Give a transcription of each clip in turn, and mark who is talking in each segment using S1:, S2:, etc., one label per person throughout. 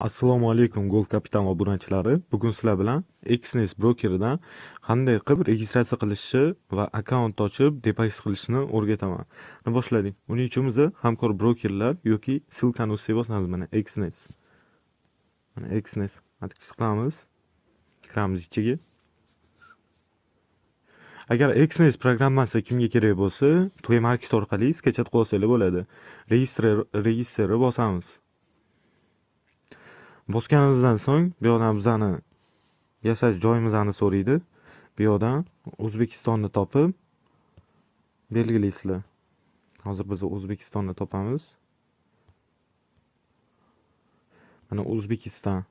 S1: Assalomu alaykum Gold Capital obunachilari. Bugun sizlar bilan Exness brokeridan qanday qilib registratsiya qilishni va akkaunt ochib depozit qilishni o'rgataman. Mana boshladik. Buning uchun biz hamkor brokerlar yoki ссылкani ustiga bosamiz. Mana Exness. Mana Exness. Открыть qilamiz. Kiramiz ichiga. Agar Exness programmasi kimga kerak bo'lsa, Play Market orqali skachat qilib olsanglar bo'ladi. Registrni bosamiz. Bosganimizdan so'ng bu yoqdan bizani yashash joyimizni so'raydi. Bu yoqdan O'zbekistonni topib belgilaysizlar. Hozir biz O'zbekistonni topamiz. Mana O'zbekiston.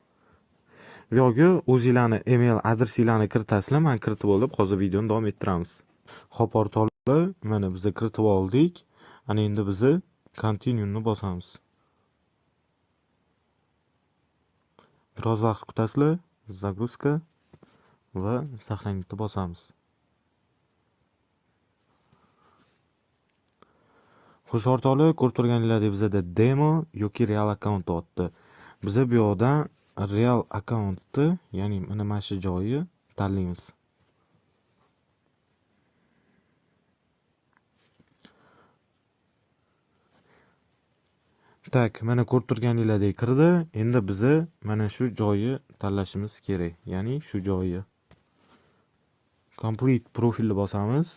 S1: Bu yoqga o'zinglarni email adresinglarni kiritasizlar. Men kiritib olib, hozir videoni davom ettiramiz. Xo'p, o'rtoqlar, mana biz kiritib oldik. Ana endi biz continue ni bosamiz. Biroz vaqt kutasizlar, загрузка va сохранить bosamiz. Xush o'rtoqlar, ko'rib turganingizdek bizada demo yoki real akkaunt deyapti. Biz bu yoqdan real akkauntni, ya'ni mana shu joyi tanlaymiz. Tak, mana ko'rib turganingizdek kirdi. Endi biz mana shu joyi tanlashimiz kerak, ya'ni shu joyi. Complete profilni bosamiz.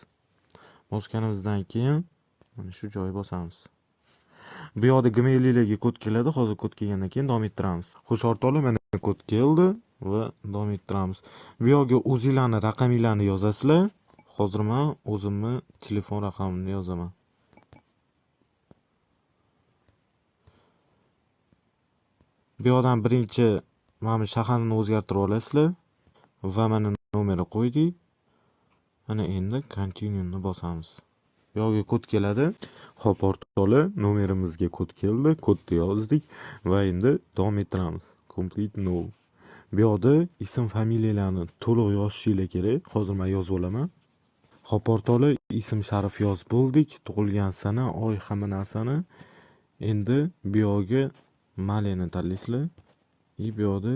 S1: Bosganimizdan keyin mana shu joyi bosamiz. Bu yoqda Gmailingizga kod keladi. Hozir kod kelgandan keyin davom ettiramiz. Xo'sh, o'rtoqlar, mana kod keldi va davom ettiramiz. Bu yoqga o'zingizlarni raqaminglarni yozasizlar. Hozir men o'zimni telefon raqamimni yozaman. Bu yoqdan birinchi mana bu shaharni o'zgartirib olasizlar va mana nomerni qo'ydik. Mana endi continue ni bosamiz. Bu yoqga kod keladi. Xo'p, o'rtoqlar, nomerimizga kod keldi. Kodni yozdik va endi davom ettiramiz. Complete now. Bu yoqda ism, familiyalarni to'liq yozishinglar kerak. Hozir men yozib olaman. Xo'p, o'rtoqlar, ism, sharif yozib bo'ldik. Tug'ilgan sana, oy, hamma narsani. Endi bu yoqga Maleni tanlaysizlar. И bu yoqda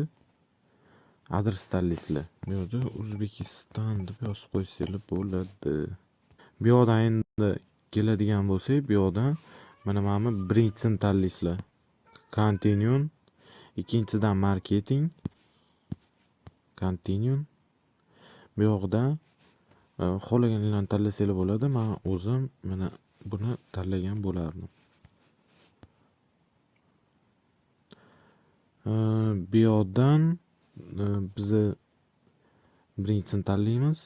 S1: adres tanlaysizlar. Bu yoqda O'zbekiston deb yozib qo'ysanglar bo'ladi. Bu yoqdan endi keladigan bo'lsak, bu yoqdan mana bu birinchisini tanlaysizlar. Continue, ikkinchisidan marketing, continue. Bu yoqdan xohlaganinglarni tanlasanglar bo'ladi. Men o'zim mana buni tanlagan bo'lardim. Bu yoqdan biz birinchisini tanlaymiz.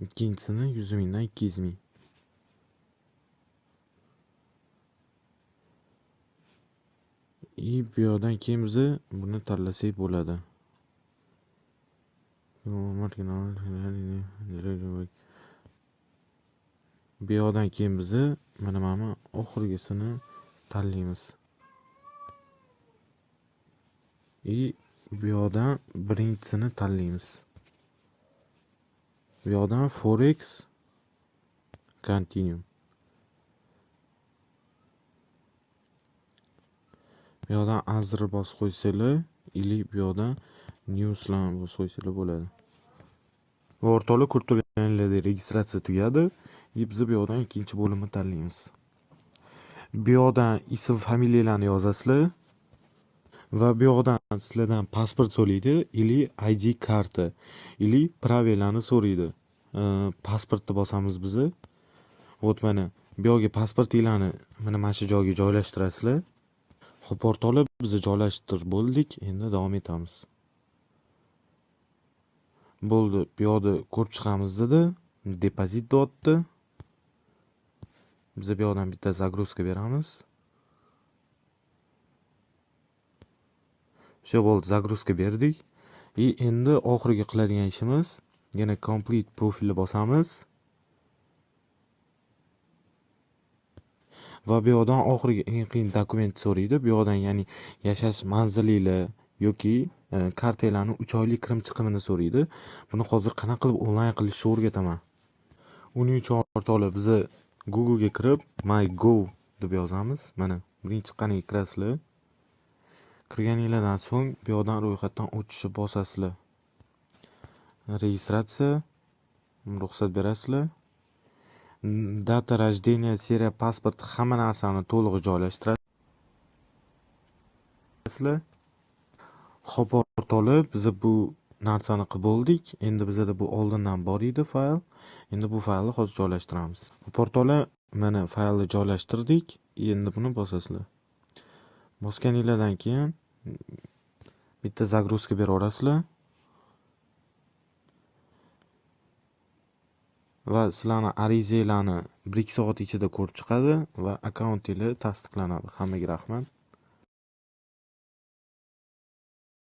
S1: Ikkinchisini 100 mingdan 200 ming. И bu yoqdan keyin biz buni tanlasak bo'ladi. Bu yoqdan keyin biz mana bu oxirgisini tanlaymiz. И bu yoqdan birinchisini tanlaymiz. Bu yoqdan Forex continue. Bu yoqdan Azr bosib qo'ysanglar, ili bu yoqdan Newslarni bosib qo'ysanglar bo'ladi. Va o'rtoqlar, ko'rib turganingizdek registratsiya tugadi. И biz bu yoqdan ikkinchi bo'limni tanlaymiz. Bu yoqdan ism, familiyalarni yozasizlar. Va bu yoqdan sizlardan pasport so'raydi, ili ID karta, ili pravelani so'raydi. Pasportni bosamiz biz. Вот mana bu yoqga pasportinglarni mana shu joyga joylashtirasizlar. Xo'p, o'rtoqlar, biz joylashtirib bo'ldik. Endi davom etamiz. Bo'ldi, bu yoqda ko'rib chiqamiz dedi. Depozit deyapti. Biz bu yoqdan bitta загрузка beramiz. Всё bo'ldi, загрузка berdik. И endi oxirgi qiladigan ishimiz yana complete profilni bosamiz. Va bu yoqdan oxirgi eng qiyin dokument so'raydi. Bu yoqdan ya'ni yashash manzilinglar yoki kartalarni 3 oylik kirim chiqimini so'raydi. Buni hozir qanaqa qilib onlayn qilishni o'rgataman. Uning uchun o'rtoqlar, biz Google ga kirib MyGov deb yozamiz. Mana birinchi chiqqaniga kirasizlar. Kirganinglardan so'ng bu yoqdan ro'yxatdan o'tishni bosasizlar. Registratsiya, ruxsat berasizlar. Data рождения, seriya pasport, hamma narsani to'liq joylashtirasizlar. Xo'p, o'rtoqlar, biz bu narsani qilib bo'ldik. Endi bizada bu oldindan bor edi fayl. Endi bu faylni hozir joylashtiramiz. O'rtoqlar, mana faylni joylashtirdik. Endi buni bosasizlar. Bosganinglardan keyin bitta загрузка beraverasizlar. Va sizlarni arizanglarni 1-2 soat ichida ko'rib chiqadi va akkauntinglar tasdiqlanadi. Hammaga rahmat.